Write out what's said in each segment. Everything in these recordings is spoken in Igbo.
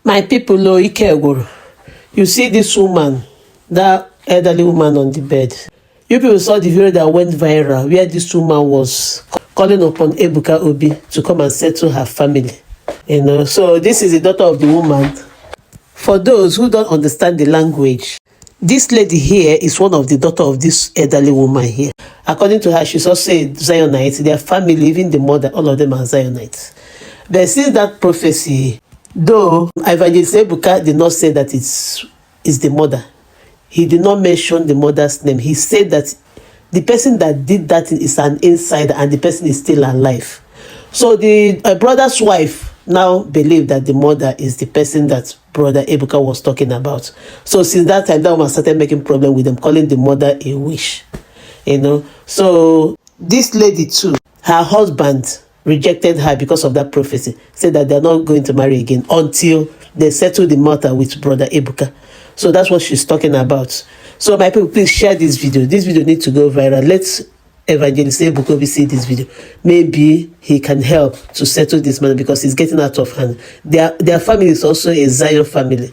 My people o, ike gwụrụ. You see this woman, that elderly woman on the bed. You people saw the video that went viral where this woman was calling upon Ebuka Obi to come and settle her family. So this is the daughter of the woman. For those who don't understand the language, this lady here is one of the daughter of this elderly woman here. According to her, she's also a Zionite. Their family, even the mother, all of them are Zionites. But since that prophecy, though Evangelist Ebuka did not say that it's is the mother, he did not mention the mother's name. He said that the person that did that is an insider and the person is still alive. So the brother's wife now believed that the mother is the person that Brother Ebuka was talking about. So since that time, that woman started making problem with them, calling the mother a witch. So this lady too, her husband rejected her because of that prophecy, said that they're not going to marry again until they settle the matter with Brother Ebuka. So that's what she's talking about. So my people, please share this video. This video needs to go viral. Let's Evangelist Ebuka Obi see this video. Maybe he can help to settle this matter because it's getting out of hand. Their family is also a Zion family,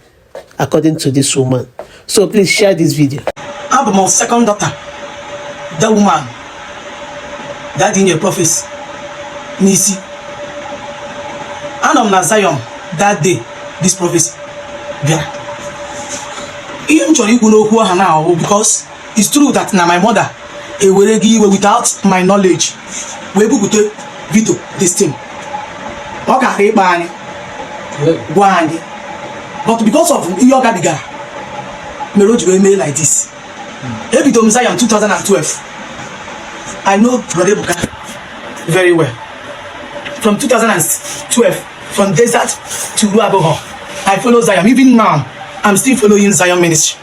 according to this woman. So please share this video. Abụ m second daughter that woman, daddy nye prophecy n'isi. Anọ m na Zion that day this prophecy bịara. Ihe m chọrọ ikwu n'okwu ahụ na ahụ, because it's true that na my mother ewere gị iwe without my knowledge wee bupụta video this thing. Ọ kara ịkpa anyị gwa anyị, but because of ihe ọ gabigara mere o ji wee mee like this. Ebido m Zion 2012. I know Brother Ebuka very well from 2012, from desert to Ruaboho. I follow Zion. Even now, I'm still following Zion ministry.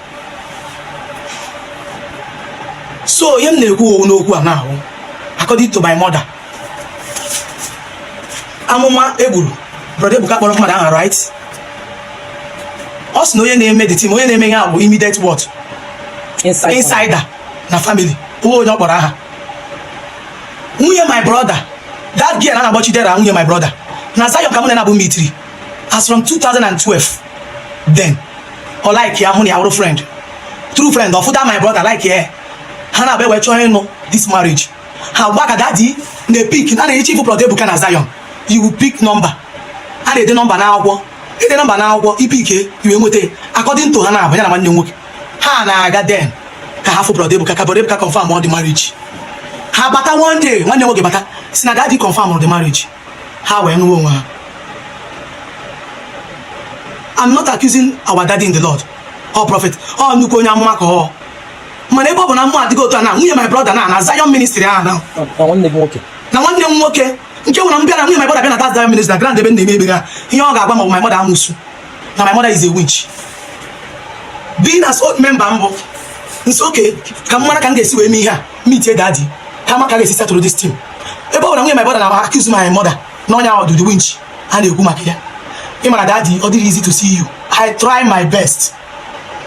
So ihe m na-ekwu owu n'okwu a na-ahụ, according to my mother, amụma egburu Brother Ebuka kpọrọ mmadụ aha, right? Ọ sị na onye na-eme the team, onye na-eme ihe a bụ immediate what? Inside. Insider na family. Onye ọ kpọrọ aha, nwunye my brother, that girl a na-agbọ Chidera, nwunye my brother, na Zion ka mụ na ya bụ mitiri as from 2012. Then ọ like ya, hụ na ya wụrụ friend, true friend ọfụta. My brother like ya, ha na-abịa wee chọọ ịnụ this marriage. Ha gba ka daddy na-epick a na-echi ifu Brother Ebuka na Zion. You will pick number, a na-ede nọmba n'akwụkwọ, ede nọmba n'akwụkwọ, ipike iwe nweta. According to ha na-abụ ya na nwanne m nwoke, ha na-aga then ka ha fụ Brother Ebuka, ka Brother Ebuka confirm all the marriage. Ha bata one day, nwanne m nwoke bata si na daddy confirm the marriage. Ha wee nụọ onwe ha. I'm not accusing our daddy in the Lord or prophet ọ nnukwu onye amụma ka ọ, mana ebe ọ bụ na mmụọ adịghị otu a na nwunye my brother na Zion ministry ahụ na Na nwanne gị nwoke. Na nwanne m nwoke nke nwere m bịa na nwunye my brother bịa na that Zion ministry na grand ebe m na-eme ekpere ha, ihe ọ ga-agwa ma ọ bụ my mother amusu, na my mother is a witch. Being as old member mbụ nso, oke ka m mara ka m ga-esi wee mee ihe a, meet daddy, ka ma ka ga-esi settle this team. Ebe ọ bụ na nwunye my brother na accuse my mother na onye ahụ the witch a na-ekwu maka ya. Ị mara daddy, ọ dịrị easy to see you. I try my best,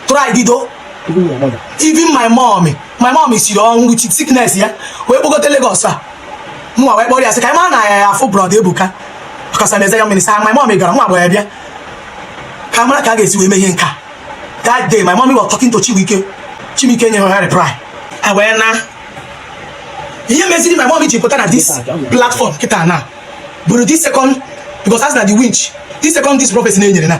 try dido. Even your mother. Even my mom, my mom siri ọnwụ with sickness ya wee kpogote Lagos a. Mụnwa wee kpọrọ ya sị ka anyị mara na ya afụ Brother Ebuka because I'm a Zion minister. My mom gara, nwa agbọghọ ya bịa ka mara ka a ga-esi wee mee ihe nka. That day my mommy was talking to Chibuike. Chibuike nyere ha reply. I wee na ihe meziri my mom ji pụta na this platform kịta na bụrụ this second, because as na the winch this second, this prophecy na-enyere na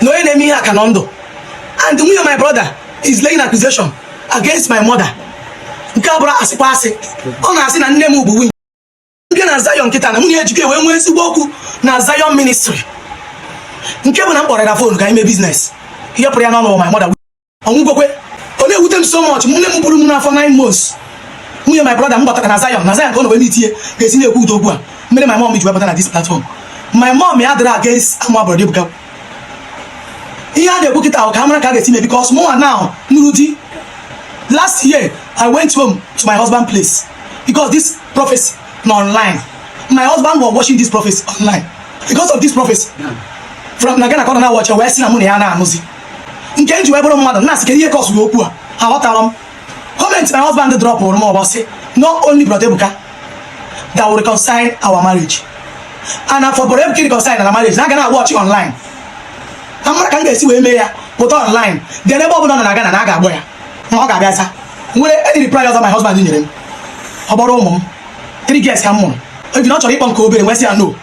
onye na-eme ihe a ka nọ ndụ, and nwunye my brother is laying accusation against my mother. Nke a bụrụ asịkwa asị, ọ na-asị na nne m bụ nwunye bịa na Zion nkịta na nwunye ejike wee nwee ezigbo okwu na Zion ministry, nke bụ na m kpọrọ ya phone ka anyị mee business. Ihe pụrụ ya n'ọnụ, my mother ọnwụgokwe. Ọ na-ewute m so much. Nne m buru m n'afọ 9 months, nwunye my brother m batara na Zion, na Zion ka ọ nọ wee meetie ga-esi na-ekwu udo okwu a mere my mom ji wepụta na this platform. My mom ya dịrị against amụma Brother Ebuka. Ihe a na-ekwu kịta ahụ ka a mara ka a ga-esi mee, because mụnwa now nụrụ di. Last year I went home to my husband place because this prophecy na online. My husband was watching this prophecy online. Because of this prophecy from na Ghana ka ọ nọ na watch, wee sị na mụ na ya na-anụzi nke m ji wee bụrụ mmadụ na-asị kedu ihe kọsụrụ okwu a. Aghọtara m comment my husband dropụrụ m ọbọ sị not only Brother Ebuka that will reconcile our marriage. And for bọrọ Ebuka reconcile na marriage na aga na watch online, na mara ka m ga-esi wee mee ya pụta online. Then ebe ọbụla ọ nọ na Ghana na a ga-agbọ ya ma ọ ga-abịa za nwere any reply ọzọ my husband nyere m. Ọ gbọrọ ụmụ m three girls ka m mụrụ. Ebi na ọ chọrọ ịkpọ nke obere, nwee sị ya no,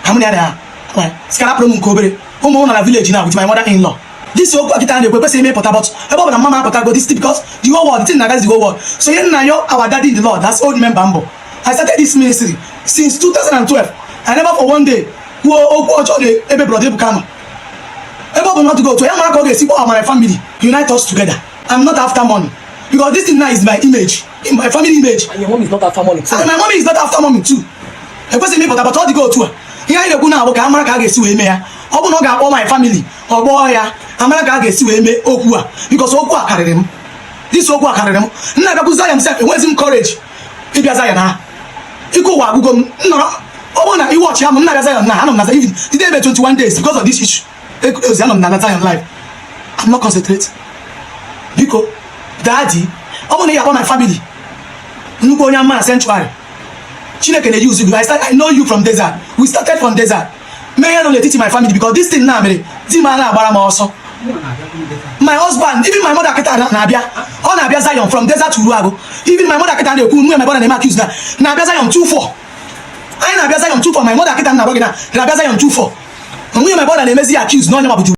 ka m na ya na skarapụrụ m nke obere. Ụmụ m nọ na village now with my mother in law. This okwu akịta na-ekwe kwesịrị ime ịpụta, but ebe ọ bụ na mama apụtago this thing, because the whole world, the thing na-agazi the whole world. So ihe nna yo, our daddy in the Lord, that's old member mbụ. I started this ministry since 2012. I never for one day kwuo okwu ọjọọ na ebe brother Ebuka nọ. Ebe ọ bụ na ọ dịgo otu ya, mara ka ọ ga-esi kpọọ my family, unite us together. I'm not after money, because this thing now is my image, in my family image. And your mom is not after money too. And my mommy is not after money too. Ekwesịghị m ịpụta, but ọ dịgo otu a. Ihe anyị na-ekwu na-abụ ka a mara ka a ga-esi wee mee ya. Ọ bụ na ọ ga-akpọ my family, ọ kpọọ ya, amara ka a ga-esi wee mee okwu a, because okwu a karịrị m. This okwu a karịrị m. M na-abịakwu Zion sef, enwezi m courage ịbịa Zion. Ha ike ụwa agwụgo m. Nọrọ, ọ bụrụ na iwe ọchị ya m, m na-abịa Zion na anọ m na Zion even today ebe 21 days because of this issue. Ozi anọ m na Zion live, I'm not concentrate. Biko daddy, ọ bụrụ na ị ga-akpọ my family, nnukwu onye ama na sanctuary Chineke na-eyi uzu gị. I know you from desert. We started from desert. Mee ihe nọ n'etiti my family, because this thing na mere di m a na-agbara m ọsọ. My husband, even my mother kịta na-abịa, ọ na-abịa Zion from desert to Uruagu. Even my mother kịta na-ekwu nwunye my brother na-eme accuse na na-abịa Zion 24. Anyị na-abịa Zion 24. My mother kịta na-agwa gị na na-abịa Zion 24. Nwunye my brother na-emezi ya accuse na onye ma bụ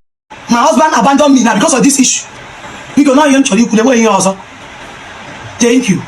my husband abandon me na because of this issue. Biko, na ihe m chọrọ ikwu na enweghị ihe ọzọ. Thank you.